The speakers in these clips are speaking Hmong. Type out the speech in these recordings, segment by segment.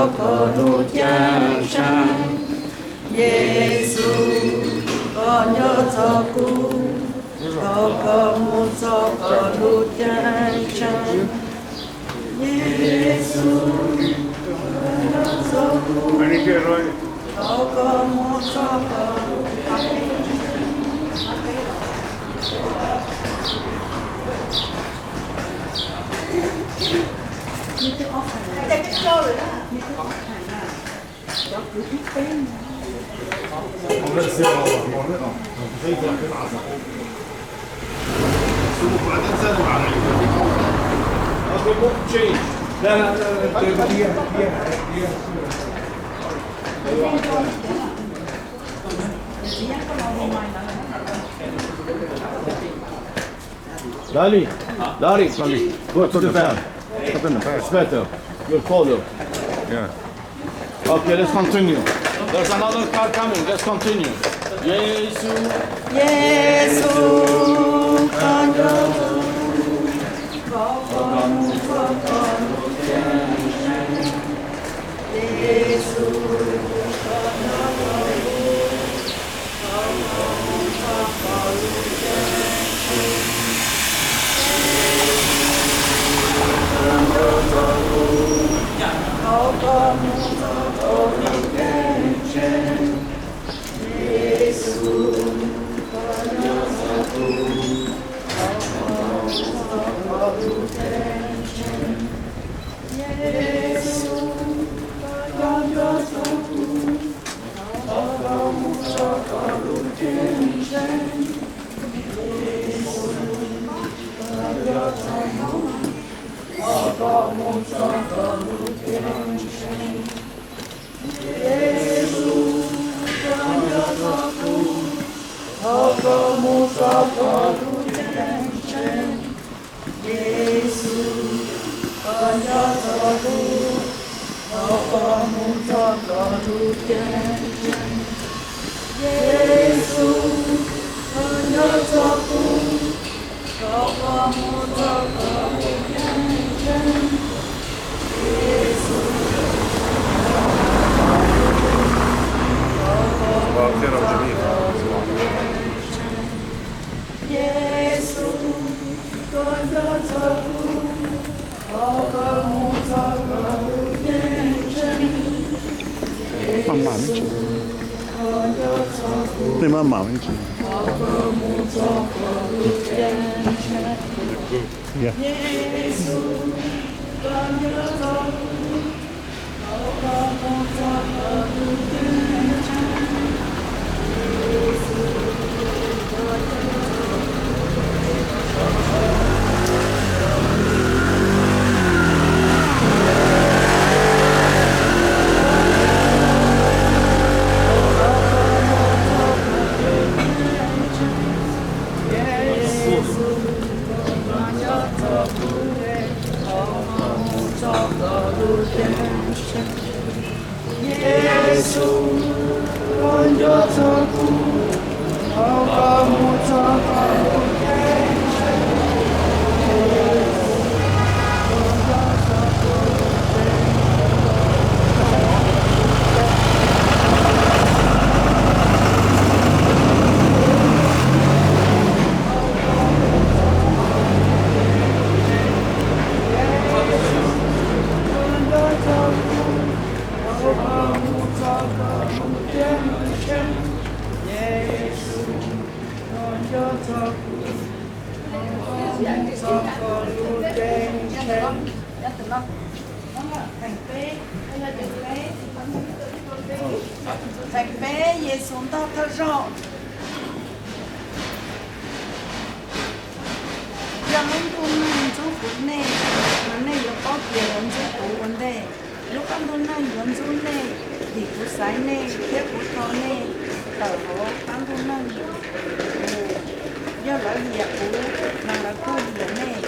Koj lub ceeb tsheej, Yexus, koj nco txog kuv, thov koj mus txog koj lub ceeb tsheej. Yexus, koj nco txog kuv, thov koj mus txog koj lub ceeb tsheej. Lali, Lali, Lali. Go to the back. Go to the back. It's better. You'll fall though. Yeah. Okay, let's continue. There's another car coming. Let's continue. Yexus. Yexus, koj nco txog kuv, thov koj mus txog koj lub ceeb tsheej. Yexus, koj nco txog kuv, thov koj mus txog koj lub ceeb tsheej. Yexus, koj nco txog kuv, thov koj mus txog koj lub ceeb tsheej. Yexus, koj nco txog kuv, thov koj mus txog koj lub ceeb tsheej. Yexus, koj nco txog kuv, thov koj mus txog koj lub ceeb tsheej. Yexus, koj nco txog kuv, thov koj mus txog koj lub ceeb tsheej. Yexus, koj nco txog kuv, thov koj mus txog koj lub ceeb tsheej. Yexus, koj nco txog kuv, thov koj mus txog koj lub ceeb tsheej. Yexus, koj nco txog kuv, thov koj mus txog koj lub ceeb tsheej. Yexus, koj nco txog kuv, thov koj mus txog koj lub ceeb tsheej. Yexus, koj nco txog kuv, thov koj mus txog koj lub ceeb tsheej. Maj mam me ntsis. Yexus, koj nco txog kuv, nej maj mam me ntsis, thov koj mus txog koj lub ceeb tsheej. Yexus, koj nco txog kuv, Yexus, koj nco txog kuv, thov koj mus txog koj lub ceeb tsheej. Yexus, koj nco txog kuv, thov koj mus txog koj lub ceeb tsheej. Theem peb, Yexus ntog thawj zaug. Yog lub ntuj neeg ntxub kuv nej, mas nej yuav paub tias yuav ntxub kuv ua ntej. Lub qab ntuj neeg yuav ntxub nej, vim kuv xaiv nej thiab kuv tho nej tawm hauv qab ntuj neeg. Yog lawv liam kuv, mas lawv kuj liam nej.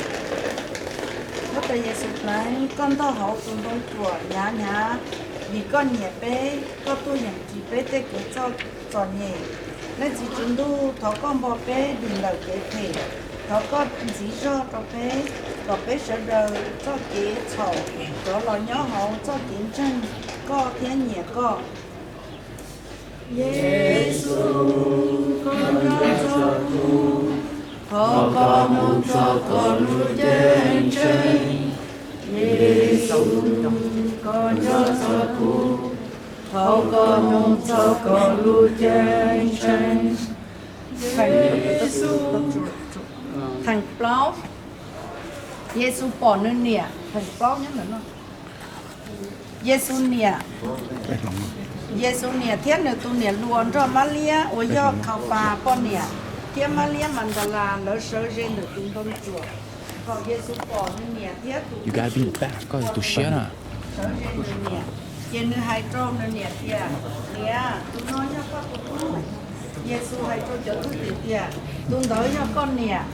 Huab tais Yexus Pleev, koj ntog hauv tus ntoo ruam hnyav hnyav, vim koj nyiam peb, koj tuaj yeem kis peb tej kev txom nyem. Leej Txiv Tswv Ntuj, thov koj npo peb dim ntawm kev phem. Thov koj ntxiv zog rau peb, kom peb sawv daws txoj kev txhaum rov los nyob hauv txoj kev ntseeg koj thiab nyiam koj. Yes, koj nco txog kuv, thov koj mus txog koj lub ceeb tsheej. Yes, koj nco txog kuv, thov koj mus txog koj lub ceeb tsheej. Theem plaub, Yexus pom nws niam. Theem plaub nyob ntawm no. Yexus niam, Yexus niam thiab nws tus niam hluas nrog Mab Liab uas yog Khaus Pas poj niam thiab Mab Liab Mas Ntas Las lawv sawv ze ntawm tus ntoo cuam. Thaum Yexus pom nws niam thiab tus tub sawv ze nws niam, ces nws hais rau nws niam tias, Niam, tus no yog koj tus tub. Yexus hais rau cov thwj tim tias, Tus ntawd yog koj niam.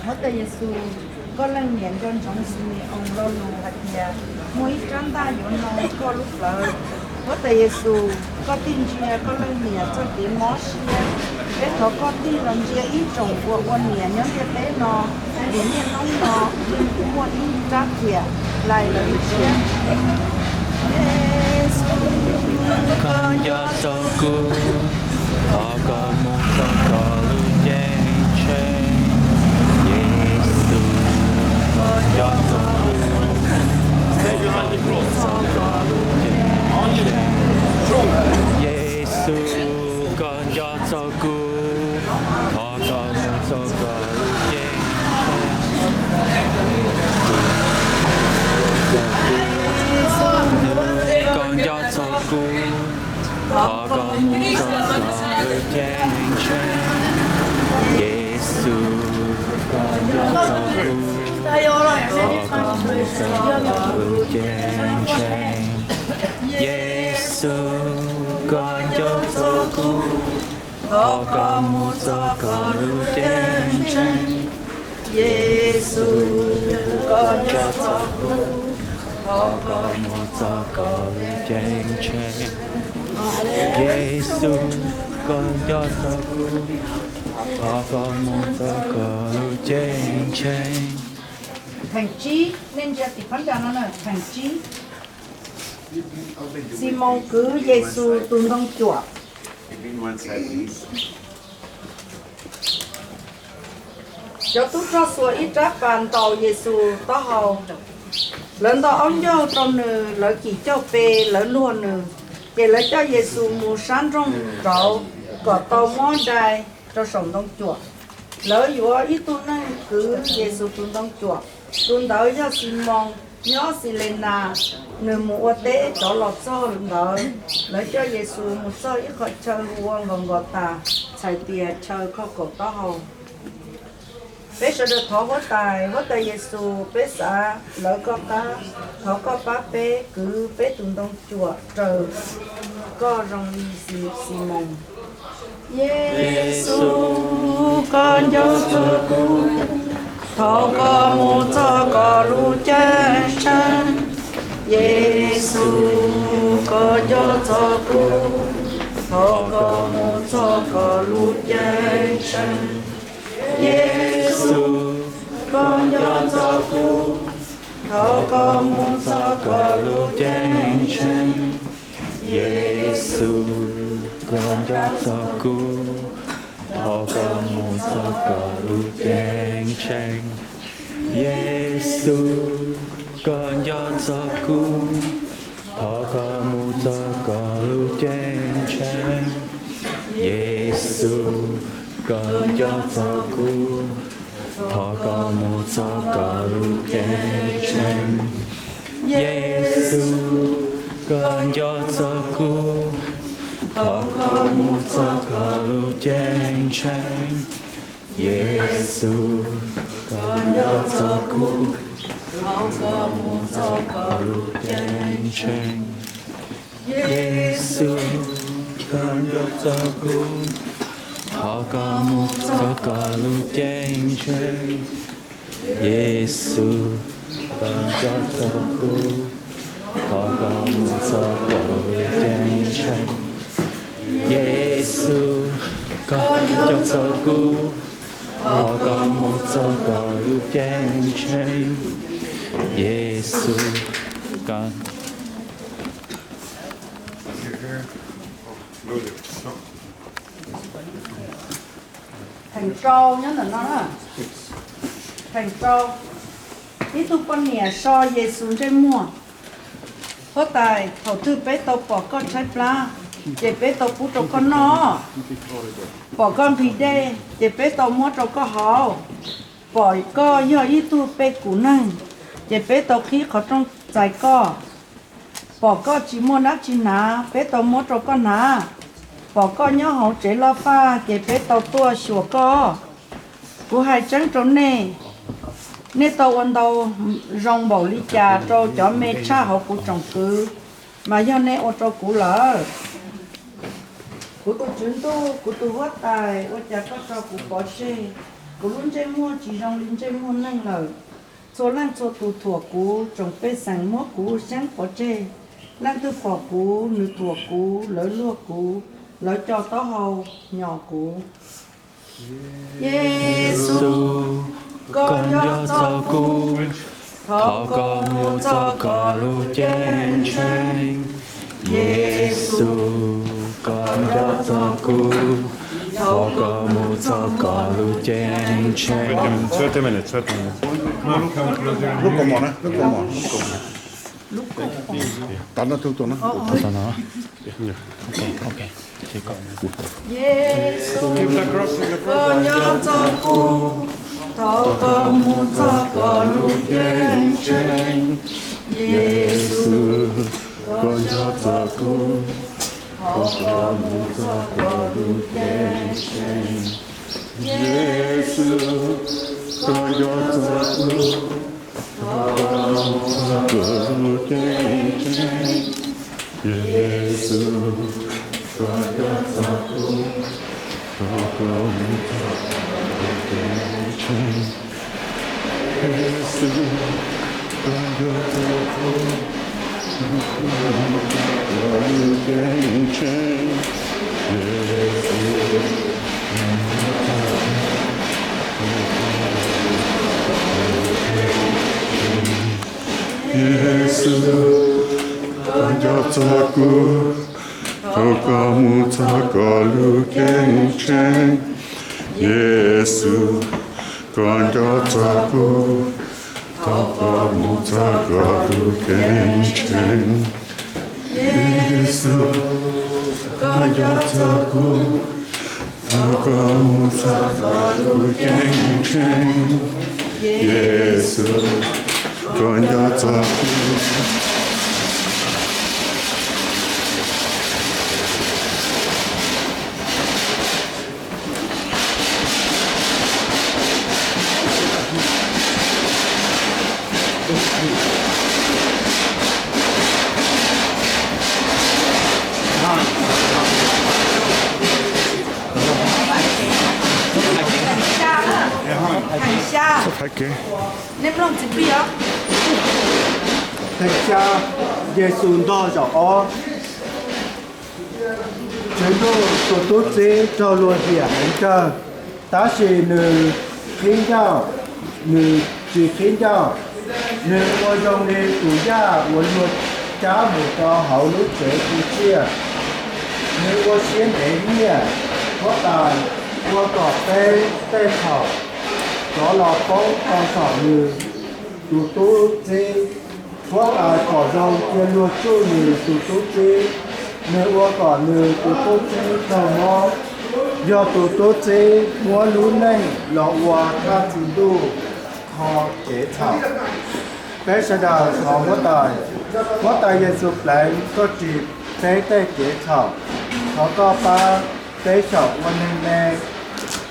Huab tais Yexus, koj leej niam nco ntsoov Xime-oos lo lus hais tias muaj ib rab ntaj yuav no koj lub plawv. Huab tais Yexus, koj thiaj ntsia koj leej niam txoj kev mob siab. Peb thov koj tig los ntsia ib tsoom uas ua niam nyob ntiaj teb no, vim niaj hnub no yeej muaj ib rab riam lais lawv lub siab. Yexus, koj nco txog kuv, thov koj mus txog koj lub ceeb tsheej. Yexus, koj nco txog kuv, thov koj mus txog koj lub ceeb tsheej. Yexus, koj nco txog kuv, thov koj mus txog koj lub ceeb tsheej. Yexus, koj nco txog kuv, thov koj mus txog koj lub ceeb tsheej. Yexus, koj nco txog kuv, thov koj mus txog koj lub ceeb tsheej. Yexus, koj nco txog kuv, thov koj mus txog koj lub ceeb tsheej. Yexus, koj nco txog kuv, thov koj mus txog koj lub ceeb tsheej. Yexus, koj nco txog kuv, thov koj mus txog koj lub ceeb tsheej. Theem tsib, nej ntsia tim phab ntsa no na, theem tsib. Ximoos kwv Yexus tus ntoo cuam. Cov tub rog xuas ib rab pas ntaus Yexus taub hau. Lawv nto aub ncaug rau nws, lawv kim cauj pe, lawv luag nws. Ces lawv coj Yexus mus sab nroog rauv kom tau mob dai rau saum ntoo cuam. Lawv yuav ib tug neeg kwv Yexus tus ntoo cuam, tus ntawd yog Ximoos nyob Xilenas, nws mus ua teb rov los txog ntawd. Lawv coj Yexus mus txog ib qho chaw hu ua Nkos Nkos Tas, txhais tias chaw kho kaum taub hau. Peb sawv daws thov Huab Tais, Huab Tais Yexus, peb xav lawv koj qab, thov koj pab peb kwv peb tus ntoo cuam raws koj zoo li Ximoos. Yexus, koj nco txog kuv, thov koj mus txog koj lub ceeb tsheej. Yexus, koj nco txog kuv, thov koj mus txog koj lub ceeb tsheej. Yexus, koj nco txog kuv, thov koj mus txog koj lub ceeb tsheej. Yexus, koj nco txog kuv, thov koj mus txog koj lub ceeb tsheej. Yexus, koj nco txog kuv, thov koj mus txog koj lub ceeb tsheej. Yexus, koj nco txog kuv, thov koj mus txog koj lub ceeb tsheej. Yexus, koj nco txog kuv, thov koj mus txog koj lub ceeb tsheej. Yexus, koj nco txog kuv, thov koj mus txog koj lub ceeb tsheej. Yexus, koj nco txog kuv, thov koj mus txog koj lub ceeb tsheej. Yexus, koj nco txog kuv, thov koj mus txog koj lub ceeb tsheej. Yexus, koj nco txog kuv, thov koj mus txog koj lub ceeb tsheej. Yexus, koj Theem rau nyob ntawm no na. Theem rau, ib tug poj niam so Yexus ntsej muag. Huab tais, thaum twg peb tau pom koj tshaib plab, ces peb tau pub rau koj noj. Pom koj nqhis dej, ces peb tau muab rau koj haus. Pom koj yog ib tug pej kum neeg, ces peb tau qhib qhov rooj txais koj. Pom koj tsis muaj dab tsi hnav, peb tau muab rau koj hnav. Pom koj nyob hauv tsev loj faj, ces peb tau tuaj xyuas koj. Kuv hais tseeb rau nej, nej tau ua ntau zoo npaum li cas rau cov me tshaj hauv kuv tsoom kwv, mas yog nej ua rau kuv lawm. Kuv tus Tswv Ntuj, kuv tus Huab Tais, ua cas koj tso kuv pov tseg? Kuv lub ntsej muag tsis zoo li ntsej muag neeg lawm. Txhua leej txhua tus thuam kuv, tsoom pej xeem muab kuv xyeeb pov tseg. Leej twg pom kuv, nws thuam kuv, lawv luag kuv, lawv co taub hau nyos kuv. Yexus, koj nco txog kuv, thov koj mus txog koj lub ceeb tsheej. Yexus, koj nco txog kuv, thov koj mus txog koj lub ceeb tsheej. Lub kaus mom na, lub kaus mom, lub kaus mom. Lub kaus mom. Tav no, tav no. Yexus, koj nco txog kuv, thov koj mus txog koj lub ceeb tsheej. Yexus, koj nco txog kuv, thov koj mus txog koj lub ceeb tsheej. Yexus, koj nco txog kuv, thov koj mus txog koj lub ceeb tsheej. Yexus, koj nco txog kuv, thov koj mus txog koj lub ceeb tsheej. Yexus, koj nco txog kuv, thov koj mus txog koj lub ceeb tsheej. Yexus, Yexus, koj nco txog kuv, thov koj mus txog koj lub ceeb tsheej. Yexus, koj nco txog kuv, thov koj mus txog koj lub ceeb tsheej. Yexus, koj nco txog kuv, thov koj mus txog koj lub ceeb tsheej. Yexus, koj nco txog kuv. Theem xya, Yexus ntog zaum ob. Tswv Ntuj tus tub txib raug luag hiam heev kawg, tab sis nws qhib ncauj, nws tsis qhib ncauj. Nws ua zoo li tus yaj uas luag cab mus rau hauv lub tsev tu tsiaj. Nws ua siab ntev nyiaj. Huab Tais, ua kom peb tej thaum rov los poob rau saum nws tus tub txib. Huab Tais pom zoo cia luag tsuj nws tus tub txib. Nws ua kom nws tus tub txib raug mob. Yog tus tub txib muab lub neej los ua thaj txi Ntuj kho kev txhaum. Peb sawv daws thov Huab Tais, Huab Tais Yexus Pleev, koj ris peb tej kev txhaum. Thov koj pab peb xyaum ua neeg me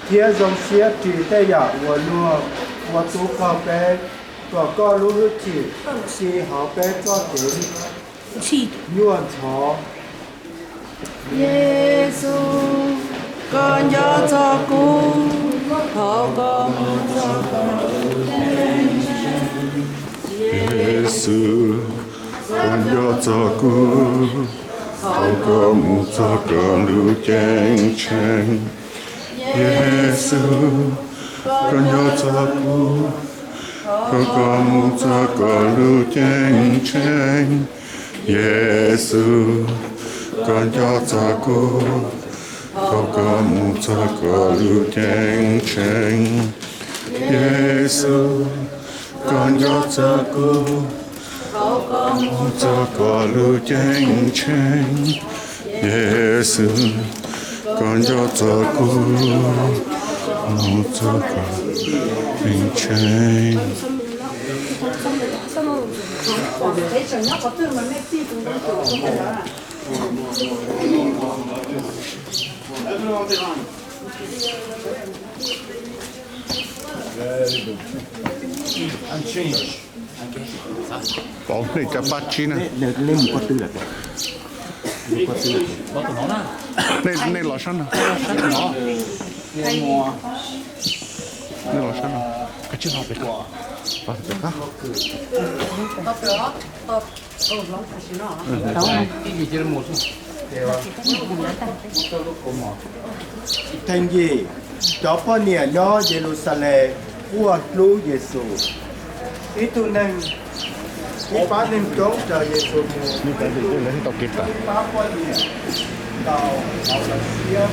thiab zoo siab ris tej yam uas luag ua tub qaug peb, kom koj lub hwj chim txi hauv peb txoj kev nyuaj ntxhov. Yexus, koj nco txog kuv, thov koj mus txog koj lub ceeb tsheej. Yexus, koj nco txog kuv, thov koj mus txog koj lub ceeb tsheej. Yexus, Koj nco txog kuv, thov koj mus txog koj lub ceeb tsheej. Yexus, koj nco txog kuv, thov koj mus txog koj lub ceeb tsheej. Yexus, koj nco txog kuv, mus txog koj lub ceeb tsheej. Yexus, koj nco txog kuv, mus txog koj lub ceeb tsheej. Pov, nej cov pab tsib na. Nej los sab no. Nej los sab no. Thaj yim, cov poj niam nyob Yeluxalees quaj hlub Yexus. Ib tug neeg ib pab neeg coob raws Yexus mus, ib pab poj niam ntaus hauv lawv siab,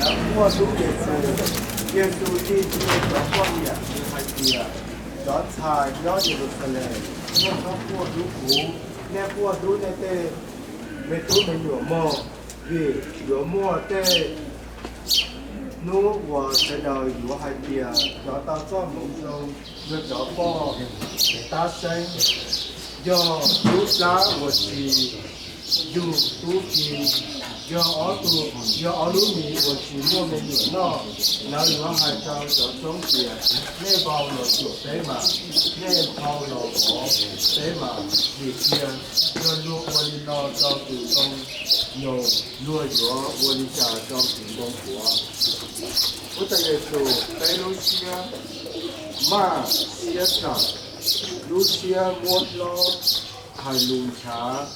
lawv quaj hlub Yexus. Yexus tig rau cov poj niam hais tias, cov ntxhais nyob Yeluxalees, nej txhob quaj hlub kuv, nej quaj hlub nej tej me tub me nyuam mog, vim yuav muaj tej hnub uas sawv daws yuav hais tias cov tau txoj moo zoo yog cov poj tab seeb, yog lub plab uas tsis yug tub ki, yog ob tug, yog ob lub mis uas tsis muaj me nyuam noj. Lawv yuav hais rau cov roob tias, nej vau los cuam peb mas, nej nphau los vov peb mas, vim tias yog luag ua li no rau tus ntoo nyoos, luag yuav ua li cas rau tus ntoo puav? Huab Tais Yexus, peb lub siab maj siab tawm, lub siab muab hlob, hais lus ntshav,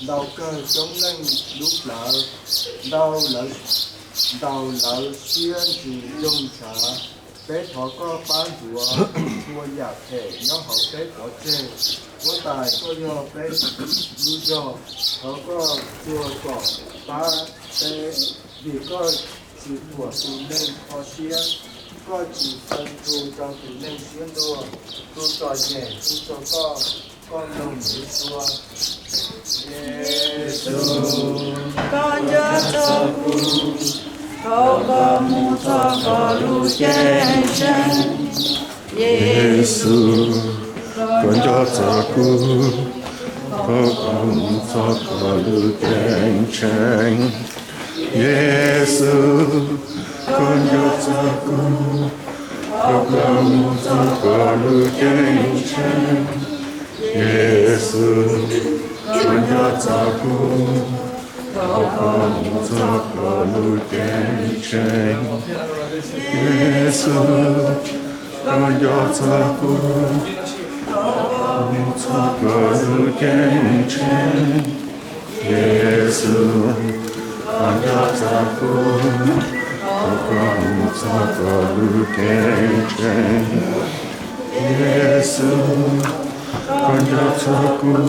ntaus kawg coob leej lub plawv, ntaus lawv siab ntsws nyoog ntshav. Peb thov koj pab ntxuav txhua yam phem nyob hauv peb pov tseg. Huab Tais, koj yog peb lub zog, thov koj txuag kom pab peb, vim koj tsis thuam tus neeg kho siab, koj tsis xaw txuj rau tus neeg siab ntuag. Tus txom nyem hu txog koj, koj mloog nws tuag. Yexus, koj nco txog kuv, thov koj mus txog koj lub ceeb tsheej. Yexus, koj nco txog kuv, thov koj mus txog koj lub ceeb tsheej. Yexus, koj nco txog kuv, thov koj mus txog koj lub ceeb tsheej. Yexus, koj nco txog kuv, thov koj mus txog koj lub ceeb tsheej. Yexus, koj nco txog kuv, mus txog koj lub ceeb tsheej. Yexus, koj nco txog kuv,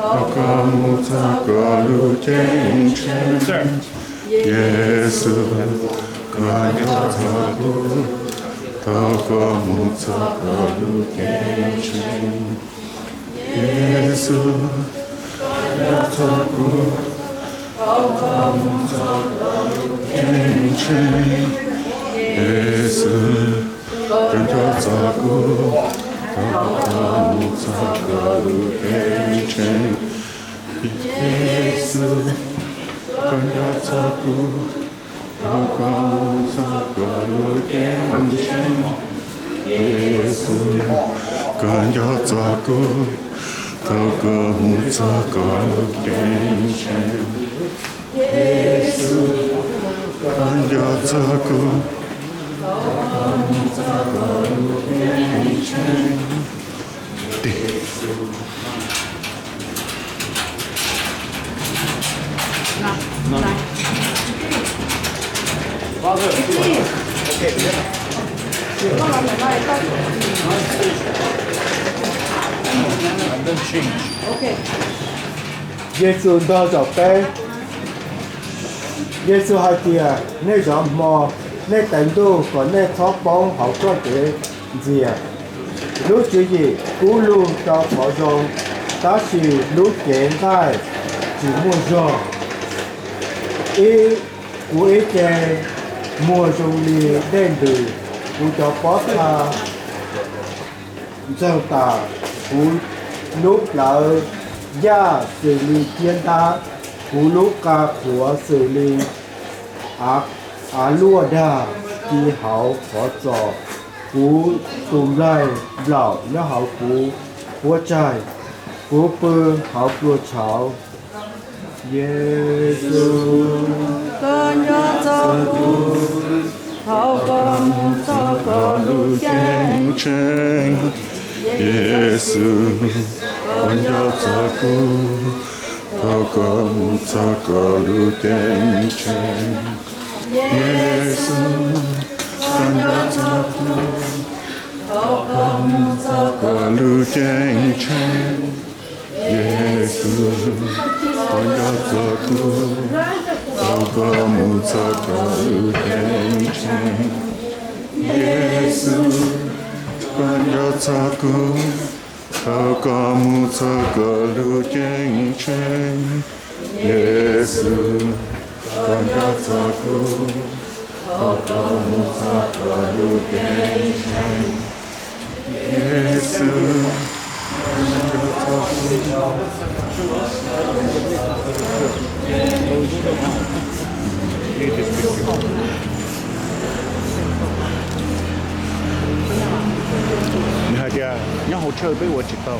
thov koj mus txog koj lub ceeb tsheej. Yexus, koj nco txog kuv, thov koj mus txog koj lub ceeb tsheej. Yexus, koj nco txog kuv, thov koj mus txog koj lub ceeb tsheej. Yexus, koj nco txog kuv, thov koj mus txog koj lub ceeb tsheej. Yexus, koj nco txog kuv, thov koj mus txog koj lub ceeb tsheej. Yexus, koj nco txog kuv, thov koj mus txog koj lub ceeb tsheej. Yexus, koj nco txog kuv, thov koj mus txog koj lub ceeb tsheej. Yexus, koj nco txog kuv, thov koj mus txog koj lub ceeb tsheej. Yexus ntog zaum peb. Yexus hais tias, nej zov hmo, nej teev ntuj kom nej txhob poob hauv txoj kev ntxias. Lub tswv yim kub lug rau qhov zoo, tab sis lub cev nqaij tsis muaj zog. Ib, kuv ib ce muag zoo li dej ntws, kuv cov pob txha ntxeeg tas, kuv lub plawv yaj xws li ciab ntab, kuv lub qa qhuav xws li av luaj dag ci hauv qhov txos, kuv tus nplaig nplaum nyob hauv kuv puab tsaig, kuv pw hauv plua tshauv. Yexus, koj nco txog kuv, thov koj mus txog koj lub ceeb tsheej. Yexus, koj nco txog kuv, thov koj mus txog koj lub ceeb tsheej. Yexus, koj nco txog kuv, thov koj mus txog koj lub ceeb tsheej. Yexus, koj nco txog kuv, thov koj mus txog koj lub ceeb tsheej. Yexus, koj nco txog kuv, thov koj mus txog koj lub ceeb tsheej. Yexus, koj nco txog kuv, thov koj mus txog koj lub ceeb tsheej. Yexus, koj nco txog kuv. Nws hais tias nyob hauv tshawj peb ua tsis tau.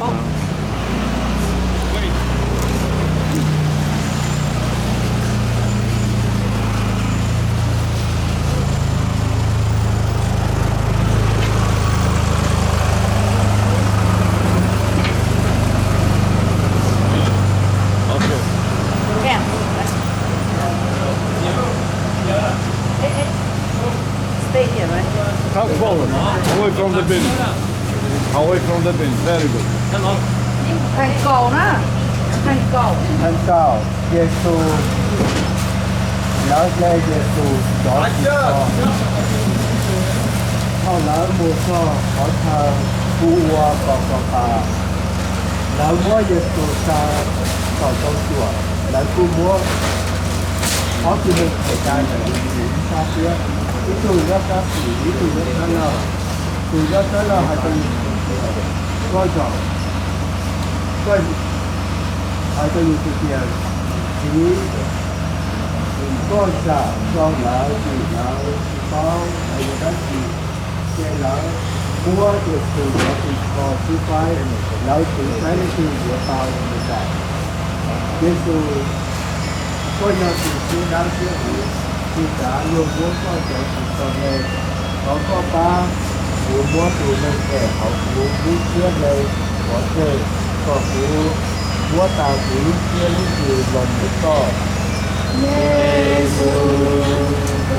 Stay here, right? How far? Away from the bin. Away from the bin. Very good. Theej kaum na. Theej kaum. Theej kaum, Yexus, lawv hle Yexus cov tsis tau. Thaum lawv mus txog qhov chaw hu ua Kos Kos Tas, lawv muab Yexus tsa saum ntoo cuam. Lawv kuj muab ob tug neeg phem dai ntawm Yexus ib sab thiab, ib tug nyob sab xis, ib tug nyob sab laug. Tus nyob sab laug hais rau Yexus tias, koj zaum, koj hais rau Yexus tias, Txiv, koj zam txog lawv vim lawv tsis paub lawv ua dab tsi. Ces lawv muab Yexus cov ris tsho xub faib, lawv twv saib leej twg yuav tau mus zaum. Yexus, koj yog tus siab dawb siab huv, tsis kav luag muab koj cov ris tsho hle. Thov koj pab kuv muab tus neeg phem hauv kuv lub siab hle pov tseg, kom kuv muab tau kuv lub siab lub ntsws los ntawm koj. Yexus,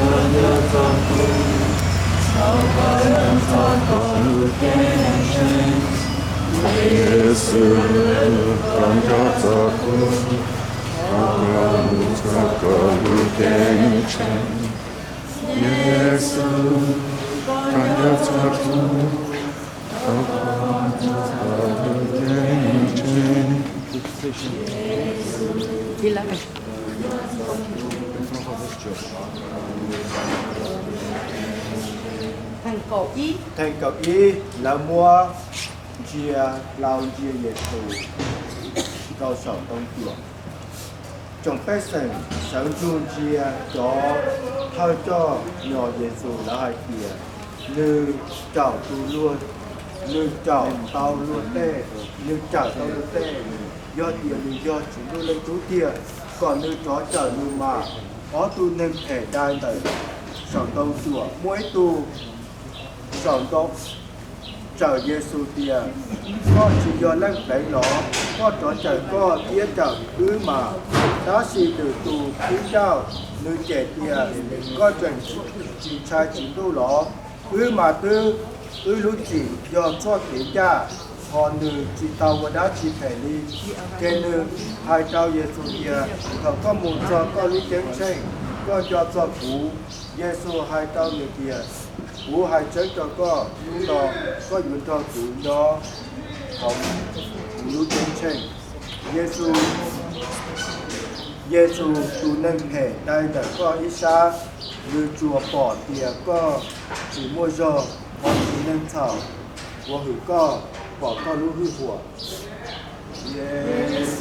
koj nco txog kuv, thov koj mus txog koj lub ceeb tsheej. Yexus, koj nco txog kuv, thov koj mus txog koj lub ceeb tsheej. Yexus, koj nco txog kuv, thov koj mus txog koj lub ceeb tsheej. Theej kaum ib, lawv muab ntsia hlau ntsia Yexus rau saum ntoo cuam. Tsoom pej xeem sawv ntsug ntsia cov thawj coj nyo Yexus, lawv hais tias, nws cawm tus luag, nws cawm tau luag tej, nws cawm tau luag tej, yog tias nws yog Tswv Ntuj Leej Tub tiag, kom nws rov cawm nws mas. Ob tug neeg phem dai ntawm saum ntoo cuam, muaj ib tug saum ntoo tsaws Yexus tias, koj tsis yog Leej Pleev los? Koj rov cawm koj thiab cawm wb mas. Tab sis lwm tus thib ncauj, nws cem tias, koj tseem tsis ntshai Tswv Ntuj los? Wb mas twb, wb lub txim yog txoj kev ncaj, hos nws tsis tau ua dab tsi phem li. Ces nws hais rau Yexus tias, Thaum koj mus txog koj lub ceeb tsheej, koj nco txog kuv. Yexus hais rau nws tias, Kuv hais tseeb rau koj, hnub no koj yuav nrog kuv nyob hauv kuv lub ceeb tsheej. Yexus, Yexus tus neeg phem dai ntawm koj ib sab, nws tsuas pom tias koj tsis muaj zog, hos tus neeg txhaum uas hwm koj pom koj lub hwj huam. Nees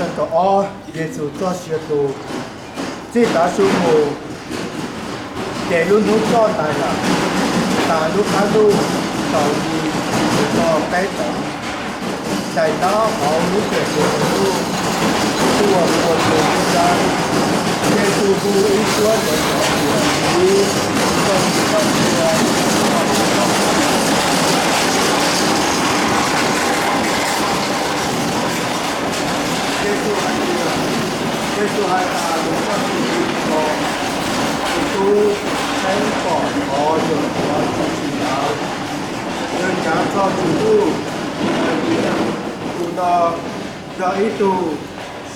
nkaum ob, Yexus txoj sia tu. Txij tav su mus, ces lub hnub txoj ntais lawm, tas lub qab ntuj, tsaus nti, tus no peb tawm daim ntaub hauv lub tiam tus tus ntuj tuaj ua tus tub sab. Yexus hu ib suab cov cov uas ib txoj sia. Yexus hais tias, Yexus hais tas lus txoj sia ko, tus tub txheeb pom qhov yuam kev tsis tsim ntawd, nws cav txog Tswv Ntuj, hais tias, Tus no yog ib tug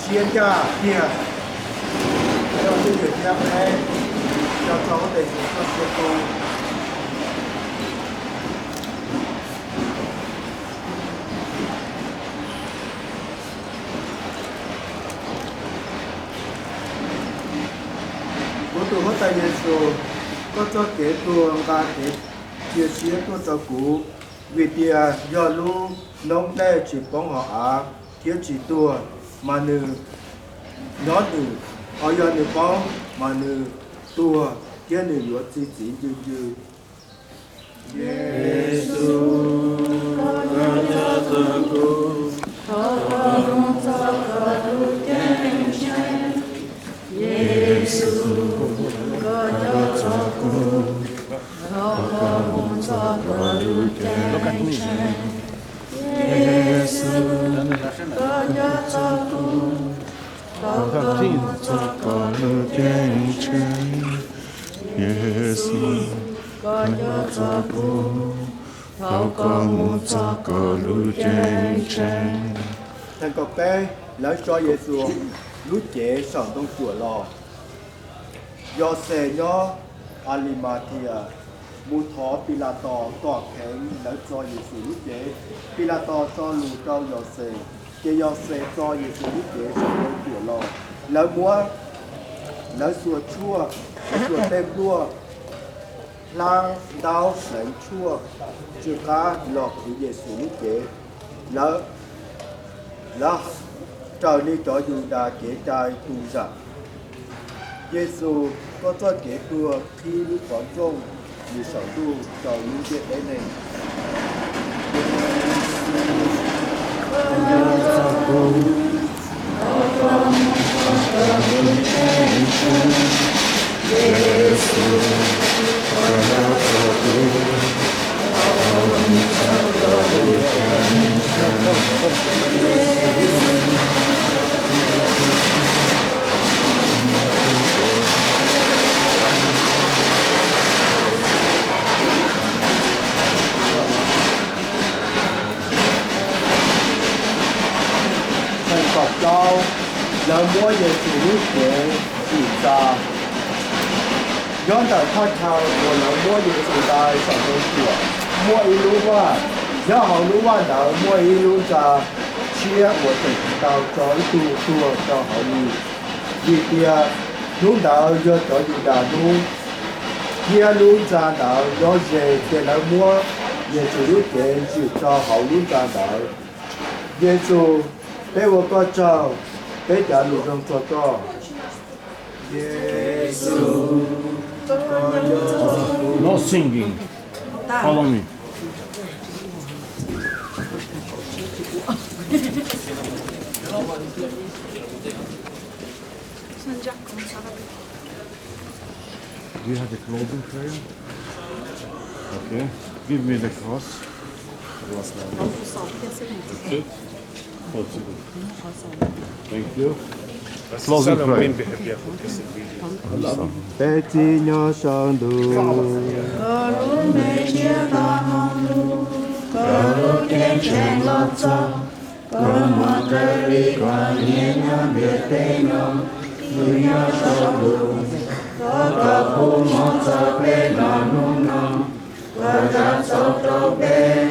siab ncaj tiag. Coj txij yawm thiab peb, coj txog huab tais Yexus txoj sia tu. Kuv tus huab tais Yexus, koj txoj kev tuag nqa kev cia siab tuaj rau kuv, vim tias yog lub noob dej tsis poob hauv av thiab tsis tuag, mas nws nyob nws, hos yog nws poob, mas nws tuag thiab nws yuav txi txiv ncw ncw. Yexus, koj nco txog kuv, thov koj mus txog koj lub ceeb tsheej. Yexus, koj nco txog kuv, thov koj mus txog koj lub ceeb tsheej. Yexus, koj nco txog kuv, thov koj mus txog koj lub ceeb tsheej. Yexus, koj nco txog kuv, thov koj mus txog koj lub ceeb tsheej. Theem kaum peb, lawv tso Yexus lub cev saum ntoo cuam los. Yauxej nyob Alimathias mus thov Pilatos kom kheev lawv tso Yexus lub cev. Pilatos tso lus rau Yauxej, ces Yauxej tso Yexus lub cev saum ntoo cuam los. Lawv muab, lawv xuas tshuaj, lawv xuas tej npluaj hlab ntaub pleev tshuaj tsw qab los qhwv Yexus lub cev. Lawv, lawv raws li cov Yudas kev cai tu zam. Yexus, koj txoj kev tuag qhib lub qhov rooj mus saum ntuj rau lub ntiaj teb neeg. Theem kaum plaub, lawv muab Yexus lub cev tsim tsa. Nyob ntawm thaj chaw uas lawv muab Yexus ntais saum ntoo cuam muaj ib lub vaj, nyob hauv lub vaj ntawd muaj ib lub ntxa tshiab uas tseem tsis tau tso ib tug tuag rau hauv li, vim tias hnub ntawd yog cov Yudas hnub, thiab lub ntxa ntawd nyob ze, ces lawv muab Yexus lub cev ntsim rau hauv lub ntxa ntawd. Yexus, peb ua koj tsaug, peb cav lus zoo txog koj. No singing. Follow me. Do you have the closing prayer? Okay. Give me the cross. That's it. Thank you. Closing prayer. Peb txiv nyob saum ntuj, koj lub npe ntiaj teb los ntuj, koj lub teb chaws los txog, koj muab raws li koj nyiam nyob ntiaj teb no, ib txwm nyob saum ntuj. Koj tau pub mov txog peb los hnub no, koj zam txaus rau peb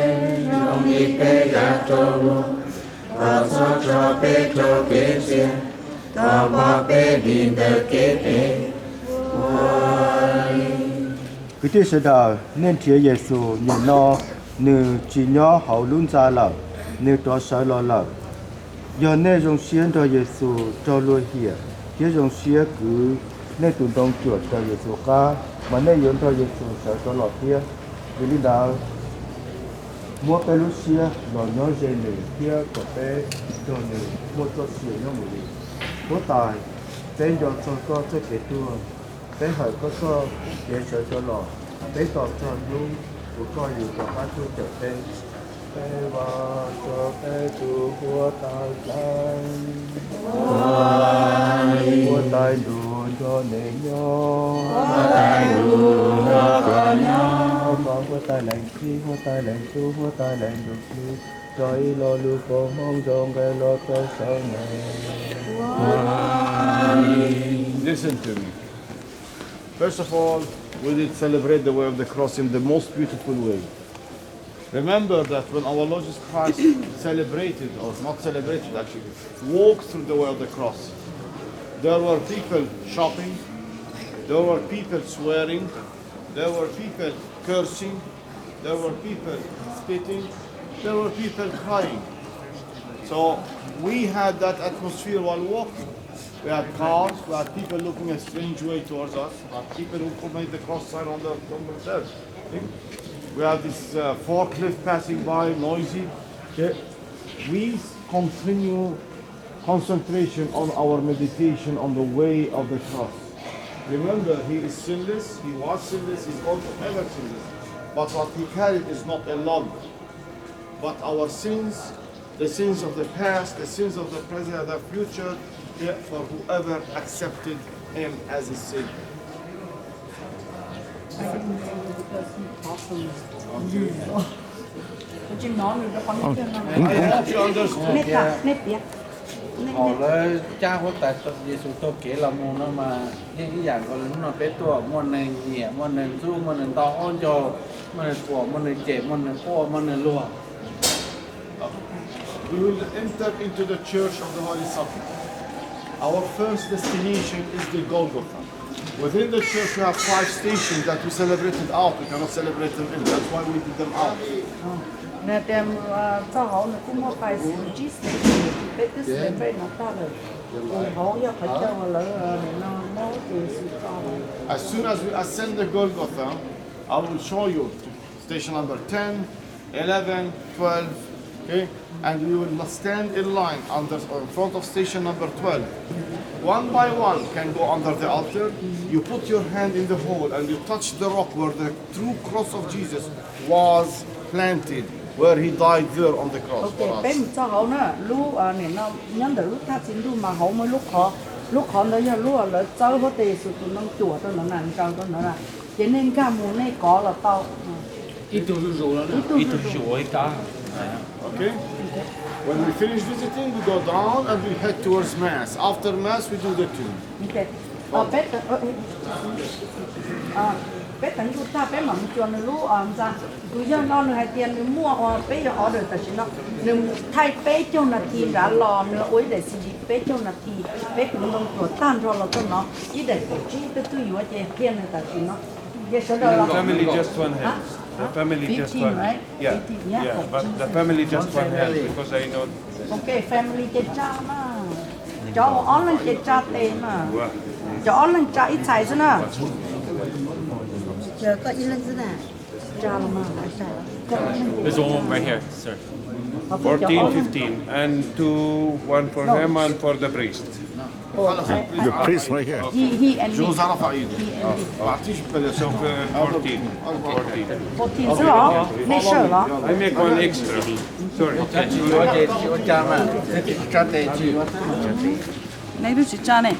zoo li peb zam rau luag, koj txhob tso peb rau kev ntxias, koj pab peb dim ntawm kev phem. Kwv tij sawv daws, nej nrhiav Yexus, nim no nws tsis nyob hauv lub ntxa lawm, nws rov sawv los lawm. Yog nej zoo siab nrog Yexus raug luag hiam thiab zoo siab kwv nej tus ntoo cuam raws Yexus qab, mas nej yuav nrog Yexus sawv rov los thiab. Vim li ntawd, muab peb lub siab los nyob ze nws thiab kom peb nrog nws muaj txoj sia nyob mus li. Huab Tais, peb nco txog koj txoj kev tuag, peb hawm koj txoj kev sawv rov los, peb tos txog hnub uas koj yuav rov qab tuaj cawm peb. Peb vam txog peb tus Huab Tais Plaub, Huab Tais ntuj nrog nej nyob, Huab Tais ntuj nrog koj nyob, Huab Tais Leej Txiv, Huab Tais Leej Tub, Huab Tais Leej Ntuj Plig, tso ib lo lus foom hmoov zoo nqe los rau sawv daws. Listen to me. First of all, we did celebrate the way of the cross in the most beautiful way. Remember that when our Lord Jesus Christ celebrated, or not celebrated actually, walked through the way of the cross, there were people shopping, there were people swearing, there were people cursing, there were people spitting, there were people crying. So we had that atmosphere while walking. We had cars, we had people looking a strange way towards us, we had people who made the cross sign on the, on themselves. We had this uh, forklift passing by, noisy. Okay. We continue concentration on our meditation on the way of the cross. Remember, he is sinless, he was sinless, he is also ever sinless. But what he carried is not a log, but our sins, the sins of the past, the sins of the present and the future, yeah, for whoever accepted him as his Savior. I hope you understand. Thaum lawv cab Huab Tais Yexus taug kev los mus no mas yeej ib yam nkaus li hnub no peb tuaj, muaj neeg nyiam, muaj neeg ntxub, muaj neeg nto qaub ncaug, muaj neeg thuam, muaj neeg cem, muaj neeg quaj, muaj neeg luag. We will enter into the church of the Holy Sepulchre. Our first destination is the Golgotha. Within the church we have five stations that we celebrated out. We cannot celebrate them in. That's why we did them out. Nws tias txog hauv nws kuj muaj five, six stations, peb twb celebrate no tag lawm. Ces hauv yog qhov chaw uas lawv no muab Yexus tso. As soon as we ascend the Golgotha, I will show you station number ten, eleven, twelve, okay? And we will stand in line under, in front of station number twelve. One by one can go under the altar. You put your hand in the hole and you touch the rock where the true cross of Jesus was planted, where he died there on the cross for us. Ok, peb mus txog hauv na, lub, nim no nyob ntawm lub thaj txiv ntuj mas hauv muaj lub qhov, lub qhov ntawd yog lub lawv txawb Huab Tais Yexus tus ntoo cuam rau ntawd na, ntsaws rau ntawd na. Ces nej nkag mus nej kov los tau. Ib tug zuj zus no, ib tug zuj zus ua ib kab. Okay? When we finish visiting, we go down and we head towards Mass. After Mass, we do the tomb. Peb, peb teev ntuj tag peb mam mus cuag nws lub ntxa. Tus yawg no nws hais tias nws muaj, peb yuav order tam sim no, nws thaij peb caug nas this nrad los, nws ua ib daim C D peb caug nas this, peb kuv ntoo cuam tag nrho los txog no, ib daim kaum tsib peb twb yuav ces qhia nws tam sim no. Ces sawv daws los. The family just one hand. The family just one. Yeah, yeah, but the family just one hand because I know. Ok, family ces tsa mas. Cov uas ob leeg ces tsa tes mas. Cov ob leeg tsa ib txhais xwb na. Cov koj ib leeg xwb na. Tsa los mas tsa. There's one right here, sir. Fourteen, fifteen, and two, one for him and for the priest. The priest right here. He, he and me. He and me. Fourteen. Fourteen. Fourteen xwb los? Nej sawm los? I make one extra. Sorry. Neb twb tsis tsa ne.